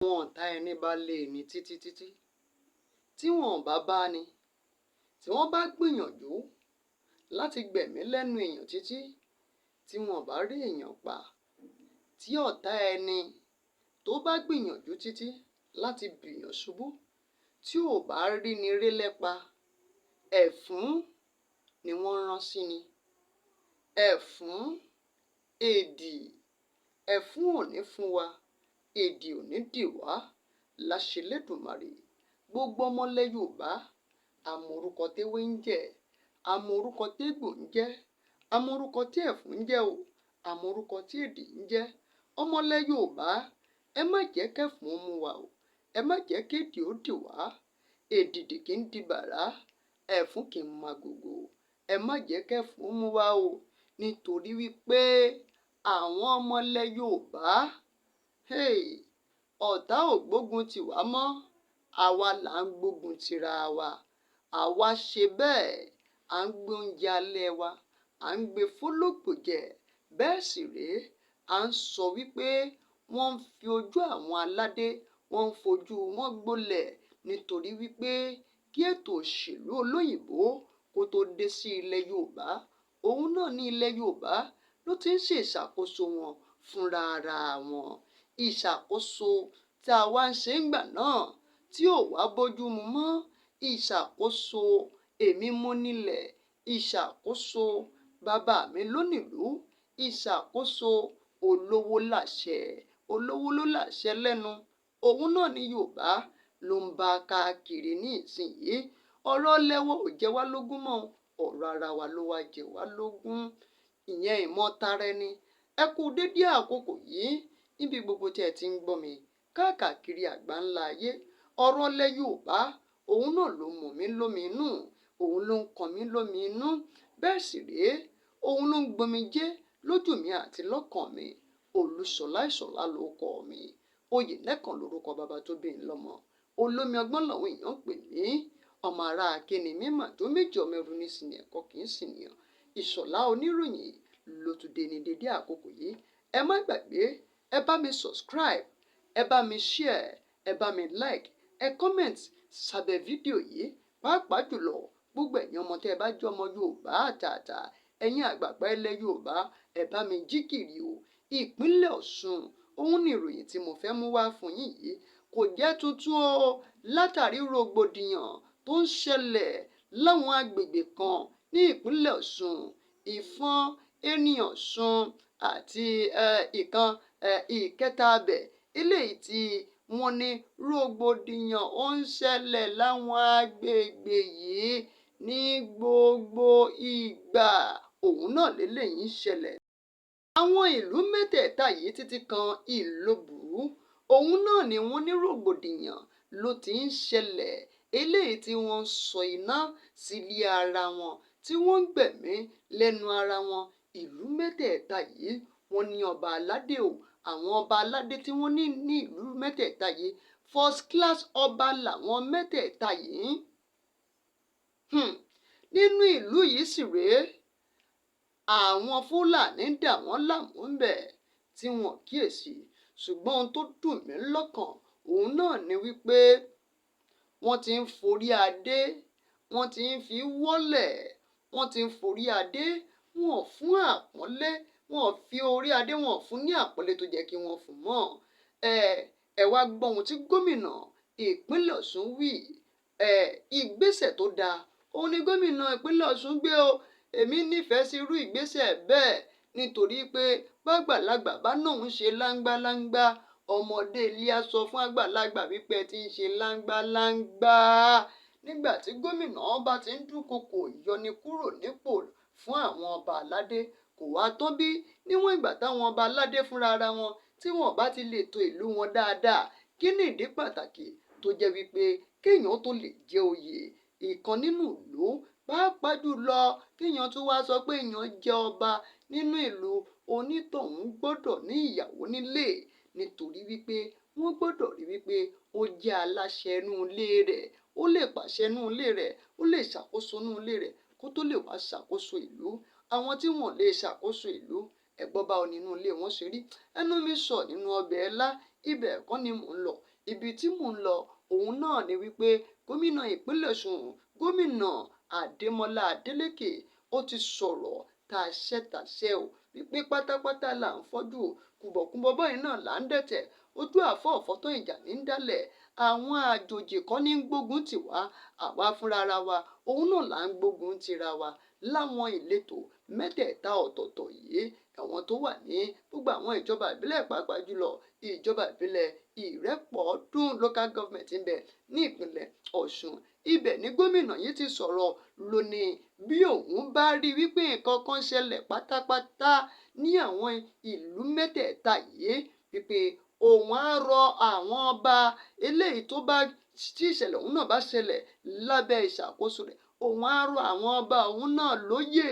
Àwọn ọ̀tá ẹni bá lé ní títí títí, tí wọn ò bá bá ní, tí wọ́n bá gbìyànjú láti gbẹ̀mí lẹ́nu èèyàn títí, tí wọn ò bá rí èèyàn pa, tí ọ̀tá ẹni tó bá gbìyànjú títí láti bìyàn ṣubú, tí ò bá rí ni ré lẹ́pa, ẹ̀fún ni wọ́n rán sí ni. Ẹ̀fún, èdì, ẹ̀fún ò ní fún wa, èdì ò ní dì wá láṣẹ Elédùmarè. Gbogbo ọmọ ilẹ̀ Yorùbá, a mọ orúkọ téwé ń jẹ́, a mọ orúkọ tégbò ń jẹ́, a mọ orúkọ tí ẹ̀fún ń jẹ́ o, a mọ orúkọ tí èdì ń jẹ́. Ọmọ ilẹ̀ Yorùbá, ẹ má jẹ́ kẹ́fún ó mú wa o, ẹ má jẹ́ kédì ó dì wá. Èdìdì kì í di bàrá, ẹ̀fún kì í magogo. Ẹ má jẹ́ kẹ́fún ó mú wa o, nítorí wípé àwọn ọmọ ilẹ̀ Yorùbá, hey, ọ̀tá ò gbógun tì wá mọ́, àwa là ń gbógun tira wa. Àwa ṣe bẹ́ẹ̀, à ń gbé oúnjẹ alẹ́ wa, à ń gbé fólógbò jẹ. Bẹ́ẹ̀ sì rèé, à ń sọ wípé wọ́n ń fi ojú àwọn aládé, wọ́n ń fojú wọn gbolẹ̀ nítorí wípé kí ètò òṣèlú olóyìnbó kó tó dé sí ilẹ̀ Yorùbá, òun náà ní ilẹ̀ Yorùbá ló ti ń ṣe ìṣàkóso wọn fúnra ara wọn. Ìṣàkóso tí a wá ń ṣe ńgbà náà tí ò wá bójú mu mọ́, ìṣàkóso èmi mo nílẹ̀, ìṣàkóso bàbá mi ló nílùú, ìṣàkóso olówó làṣẹ, olówó ló làṣẹ lẹ́nu. Òun náà ní Yorùbá ló ń bá káàkiri ní ìsinyìí. Ọ̀rọ̀ lẹ́wọ̀ ò jẹ́ wá lógún mọ́, ọ̀rọ̀ ara wa ló wá jẹ wá lógún. Ìyẹn ìmọ̀ tara ẹni. Ẹ kú dédé àkókò yìí níbi gbogbo tí ẹ ti ń gbọ́ mi káàkiri àgbáńlá ayé. Ọ̀rọ̀ ilẹ̀ Yorùbá, òun náà ló mú mi lómi inú, òun ló ń kan mí lómi inú. Bẹ́ẹ̀ sì rèé, òun ló ń gbomijé lójú mi àti lọ́kàn mi. Olúṣọlá Ìṣọ̀lá ló kọ mi. Oyènẹ́kan lorúkọ bàbá tó bí ń lọ́mọ. Olómi ọgbọ́n làwọn èèyàn ń pè mí. Ọmọ ará Akéni mímọ̀ tó méjì ọmọ ẹrú ní sinmi ẹ̀kọ́ kì í sìnìyàn. Ìṣọ̀lá oníròyìn ló tún dé ní dédé àkókò yìí. Ẹ má gbàgbé, ẹ bá mi subscribe, ẹ bá mi share, ẹ bá mi like, ẹ comment sábẹ́ fídíò yìí. Pàápàá jùlọ, gbogbo ẹ̀yin ọmọ tẹ́ ẹ bá jẹ́ ọmọ Yorùbá àtàtà, ẹ̀yin àgbààgbà ilẹ̀ Yorùbá, ẹ bá mi jí gìrì o. Ìpínlẹ̀ Ọ̀ṣun, òun ni ìròyìn tí mo fẹ́ mú wá fún yín yìí. Kò jẹ́ tuntun o, látàrí rògbòdìyàn tó ń ṣẹlẹ̀ láwọn agbègbè kan ní ìpínlẹ̀ Ọ̀ṣun, Ìfọ̀n, Erin Ọ̀ṣun àti ìkan ìkẹta abẹ. Eléyìí tí wọ́n ní rògbòdìyàn ó ń ṣẹlẹ̀ láwọn agbègbè yìí ní gbogbo ìgbà. Òun náà lélẹ́yìí ń ṣẹlẹ̀. Àwọn ìlú mẹ́tẹ̀ẹ̀ta yìí títí kan Ìlobù, òun náà ni wọ́n ní rògbòdìyàn ló ti ń ṣẹlẹ̀. Eléyìí tí wọ́n ń sọ iná sílé ara wọn, tí wọ́n ń gbẹ̀mí lẹ́nu ara wọn. Ìlú mẹ́tẹ̀ẹ̀ta yìí, wọ́n ní ọba aládé o. Àwọn ọba aládé tí wọ́n ní ní ìlú mẹ́tẹ̀ẹ̀ta yìí, first class ọba làwọn mẹ́tẹ̀ẹ̀ta yìí. Nínú ìlú yìí sì rèé, àwọn Fúlàní dà wọ́n láàmú ńbẹ̀ tí wọn kíyèsí. Ṣùgbọ́n ohun tó dùn mí lọ́kàn, òun náà ni wípé wọ́n ti ń forí adé, wọ́n ti ń fi wọ́lẹ̀, wọ́n ti ń forí adé, wọn ò fún àpọ́nlé, wọn ò fi orí adé, wọn ò fún ní àpọ́nlé tó jẹ́ kí wọ́n fún mọ́. Ẹ wá gbọ́ ohun tí gómìnà ìpínlẹ̀ Ọ̀ṣun wí. Ìgbésẹ̀ tó dáa, òun ni gómìnà ìpínlẹ̀ Ọ̀ṣun gbé o. Èmi nífẹ̀ẹ́ sí irú ìgbésẹ̀ bẹ́ẹ̀ nítorí pé bàgbàlagbà bá náà ń ṣe láńgbáláńgbá, ọmọdé ilé á sọ fún àgbàlagbà wípé ẹ ti ń ṣe láńgbáláńgbá. Nígbà tí gómìnà bá ti ń dúnkokò yọni kúrò nípò fún àwọn ọba aládé, kò wá tán bí níwọ̀n ìgbà táwọn ọba aládé fúnra ara wọn tí wọ́n bá ti lè to ìlú wọn dáadáa. Kí ni ìdí pàtàkì tó jẹ́ wípé kéèyàn tó lè jẹ oyè ìkan nínú ìlú, pàápàá jùlọ kéèyàn tún wá sọ pé èèyàn jẹ ọba nínú ìlú, onítọ̀hún gbọ́dọ̀ ní ìyàwó nílé, nítorí wípé wọ́n gbọ́dọ̀ rí wípé ó jẹ́ aláṣẹ inú ilé rẹ̀, ó lè pàṣẹ inú ilé rẹ̀, ó lè ṣàkóso inú ilé rẹ̀ kó tó lè wá ṣàkóso ìlú. Àwọn tí wọ́n lè ṣàkóso ìlú, ẹ gbọ́ báwo nínú ilé wọn ṣe rí. Ẹnu mi sọ nínú ọbẹ̀ ẹlá. Ibẹ̀ kọ́ ni mò ń lọ. Ibi tí mò ń lọ òun náà ni wípé gómìnà ìpínlẹ̀ Ọ̀ṣun, gómìnà Adémọ́lá Adélékè, ó ti sọ̀rọ̀ tàṣẹ-tàṣẹ o wípé pátápátá là ń fọ́jú, kùbọ̀kùbọ̀ báyìí náà là ń dẹ̀tẹ̀, ojú àfọ̀ọ̀fọ̀ tán ìjà ní ń dálẹ̀. Àwọn àjòjì kọ́ ní ń gbógun tì wá, àwa fúnra ra wa òun náà là ń gbógun tira wa láwọn ìletò mẹ́tẹ̀ẹ̀ta ọ̀tọ̀ọ̀tọ̀ yìí, àwọn tó wà ní gbogbo àwọn ìjọba ìbílẹ̀, pàápàá jùlọ ìjọba ìbílẹ̀ Ìrẹ́pọ̀dún Local Government ń bẹ ní ìpínlẹ̀ Ọ̀ṣun. Ibẹ̀ ni gómìnà yìí ti sọ̀rọ̀ lónìí bí òun bá rí wípé nǹkan kan ṣẹlẹ̀ pátápátá ní àwọn ìlú mẹ́tẹ̀ẹ̀ta yìí, wípé òun á rọ àwọn ọba eléyìí tó bá tí ìṣẹ̀lẹ̀ òun náà bá ṣẹlẹ̀ lábẹ́ ìṣàkóso rẹ̀, òun á rọ àwọn ọba òun náà lóyè.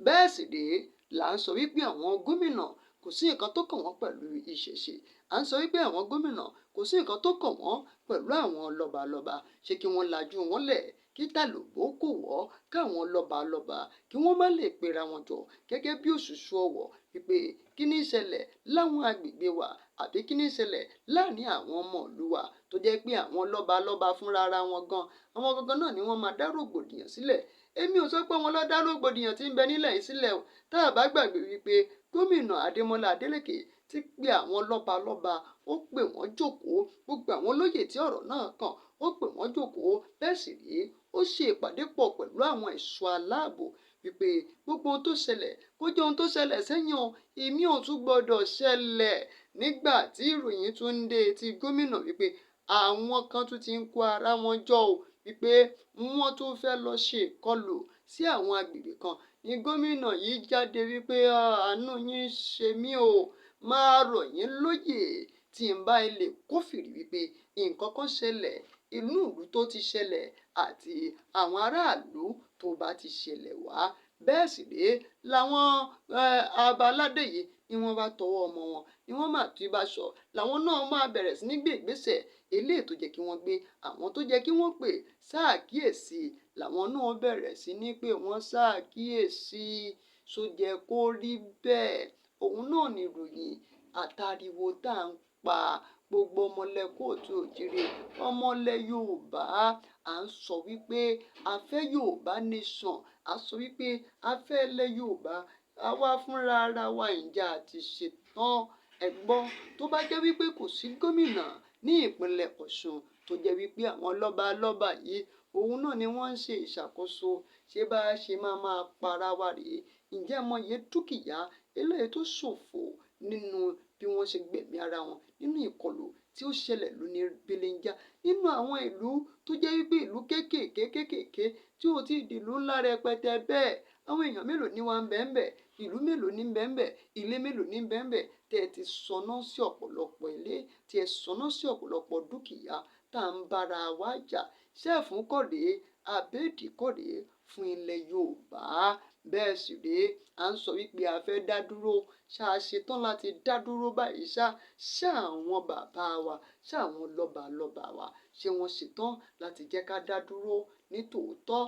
Bẹ́ẹ̀ sì rèé là ń sọ wípé àwọn gómìnà kò sí nǹkan tó kàn wọ́n pẹ̀lú ìṣẹ̀ṣe. À ń sọ wípé àwọn gómìnà kò sí nǹkan tó kàn wọ́n pẹ̀lú àwọn lọ́balọ́ba. Ṣé kí wọ́n lajú wọn lẹ̀ kí tàlùbọ́ kò wọ́ káwọn lọ́balọ́ba kí wọ́n má lè pera wọn jọ gẹ́gẹ́ bí òṣùṣù ọwọ̀ wípé kí ní ṣẹlẹ̀ láwọn agbègbè wa, àbí kí ní ṣẹlẹ̀ láàrin àwọn ọmọ ìlú wa, tó jẹ́ pé àwọn lọ́balọ́ba fúnra ara wọn gan, àwọn gangan náà ni wọ́n máa dá rògbòdìyàn sílẹ̀. Èmi ò sọ pé wọn lọ dá rògbòdìyàn tí ń bẹ nílẹ̀ yìí sílẹ̀ o. Tá a bá gbàgbé wípé gómìnà Adémọ́lá Adélékè ti pe àwọn lọ́balọ́ba, ó pè wọ́n jókòó, gbogbo àwọn olóyè tí ọ̀rọ̀ náà kàn, ó pè wọ́n jókòó. Bẹ́ẹ̀ sì rèé ó ṣe ìpàdé pọ̀ pẹ̀lú àwọn ẹ̀ṣọ́ aláàbò wípé gbogbo ohun tó ṣẹlẹ̀ kó jẹ́ ohun tó ṣẹlẹ̀ sẹ́yìn o, ìmí ò tún gbọdọ̀ ṣẹlẹ̀. Nígbà tí ìròyìn tún ń dé etí gómìnà wípé àwọn kan tún ti ń kó ara wọn jọ o, wípé wọ́n tún fẹ́ lọ ṣe ìkọlù sí àwọn agbègbè kan, ní gómìnà yìí jáde wípé àánú yín ṣe mí o, máa rọ̀ yín lóyè tí ń bá ilé kófìrí wípé nǹkan kan ṣẹlẹ̀ inú ìlú tó ti ṣẹlẹ̀ àti àwọn aráàlú tó bá ti ṣẹlẹ̀ wá. Bẹ́ẹ̀ sì rèé làwọn abaládé yìí ni wọ́n bá tọwọ́ ọmọ wọn ni wọ́n máa ti bá sọ, làwọn náà máa bẹ̀rẹ̀ sí ní gbé ìgbésẹ̀ eléyìí tó jẹ́ kí wọ́n gbé àwọn tó jẹ́ kí wọ́n pè sáàkíyèsí, làwọn náà bẹ̀rẹ̀ sí ní pé wọ́n sáàkíyèsí. Ṣó jẹ́ kó rí bẹ́ẹ̀? Òun náà ni ìròyìn àtàríwo tá à ń pa gbogbo ọmọlẹ̀ kóòtù òjìrè, ọmọlẹ̀ Yorùbá. À ń sọ wípé a fẹ́ Yorùbá nation, a sọ wípé a fẹ́ ilẹ̀ Yorùbá, àwa fúnra ara wa ǹjẹ́ a ti ṣetán? Ẹ gbọ́, tó bá jẹ́ wípé kò sí gómìnà ní ìpínlẹ̀ Ọ̀ṣun tó jẹ́ wípé àwọn lọ́balọ́ba yìí òun náà ni wọ́n ń ṣe ìṣàkóso, ṣé bá ṣe máa máa para wa rèé? Ǹjẹ́ ẹ mọye dúkìá eléyìí tó ṣòfò nínú bí wọ́n ṣe gbẹ̀mí ara wọn nínú ìkọlù tí ó ṣẹlẹ̀ lóní belenja nínú àwọn ìlú tó jẹ́ wípé ìlú kéékèèké kéékèèké tí ò tí ì di ìlú ńlá rẹpẹtẹ bẹ́ẹ̀? Àwọn èèyàn mélòó ni wá ń bẹ ńbẹ̀? Ìlú mélòó ní ń bẹ ńbẹ̀? Ilé mélòó ní ń bẹ ńbẹ̀? Tẹ́ ẹ ti sọná sí ọ̀pọ̀lọpọ̀ ilé, tí ẹ sọná sí ọ̀pọ̀lọpọ̀ dúkìá tá à ń bára wa jà. Ṣẹ́ẹ̀fún kọ́ rèé, àbẹ́ẹ̀dì kọ́ rèé fún ilẹ̀ Yorùbá? Bẹ́ẹ̀ sì rèé à ń sọ wípé a fẹ́ dá dúró. Ṣá a ṣetán láti dá dúró báyìí ṣá? Ṣá àwọn bàbá wa, ṣá àwọn lọ́balọ́ba wa, ṣé wọ́n ṣetán láti jẹ́ ká dá dúró ní tòótọ́?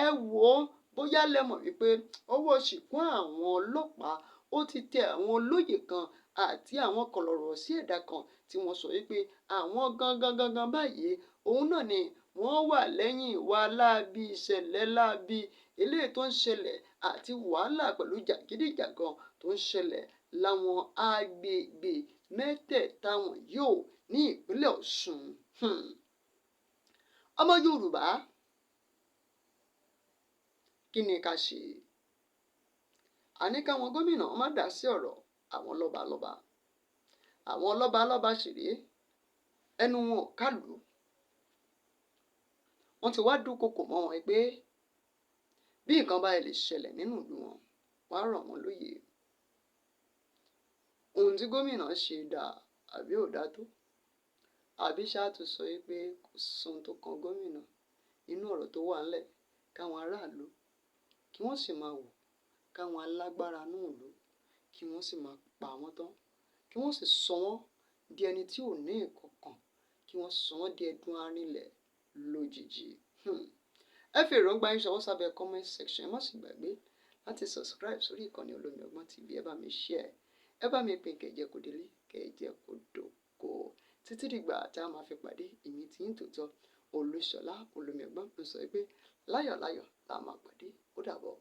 Ẹ wò ó, bóyá lẹ mọ̀ wípé ọwọ́ ṣìkún àwọn ọlọ́pàá ó ti tẹ àwọn olóyè kan àti àwọn kọ̀lọ̀rọ̀ sí ẹ̀dá kan tí wọ́n sọ wípé àwọn gangan gangan báyìí òun náà ni wọ́n wà lẹ́yìn ìwà láabi, ìṣẹ̀lẹ̀ láabi eléyìí tó ń ṣẹlẹ̀ àti wàhálà pẹ̀lú jàgídíjàgan tó ń ṣẹlẹ̀ láwọn agbègbè mẹ́tẹ̀ẹ̀ta wọ̀nyí ò ní ìpínlẹ̀ Ọ̀ṣun. Ọmọ Yorùbá, kí ni ká ṣe? A ní káwọn gómìnà má dá sí ọ̀rọ̀ àwọn lọ́balọ́ba. Àwọn lọ́balọ́ba sì rèé, ẹnu wọn ò kálùú. Wọ́n ti wá dúnkokò mọ́ wọn pé bí nǹkan báyìí lè ṣẹlẹ̀ nínú ìlú wọn, wọ́n á rọ̀ wọ́n lóyè. Ohun tí gómìnà ṣe dà àbí ò dá tó? Àbí ṣá tún sọ wípé kò sóhun tó kan gómìnà nínú ọ̀rọ̀ tó wà ńlẹ̀, káwọn aráàlú kí wọ́n sì máa wò, káwọn alágbára inú ìlú kí wọ́n sì máa pa wọ́n tán, kí wọ́n sì sọ wọ́n di ẹni tí ò ní nǹkan kan, kí wọ́n sọ wọ́n di ẹdun arinlẹ̀ lójijì. Ẹ fi èròǹgbà yín ṣọwọ́ sábẹ́ comment section. Ẹ má sì gbàgbé láti subscribe sórí ìkànnì Olómi Ọgbọ́n TV. Ẹ bá mi share, Ẹ bá mi pín kẹ̀jẹ́ kó délé, kẹ̀jẹ́ kó dòkó. Títí dìgbà tá a máa fi pàdé, èmi tí ń tòótọ́, Olúṣọlá Olómiẹ̀gbọ́n ń sọ pé láyọ̀láyọ̀ la máa pàdé. Ó dàbọ̀.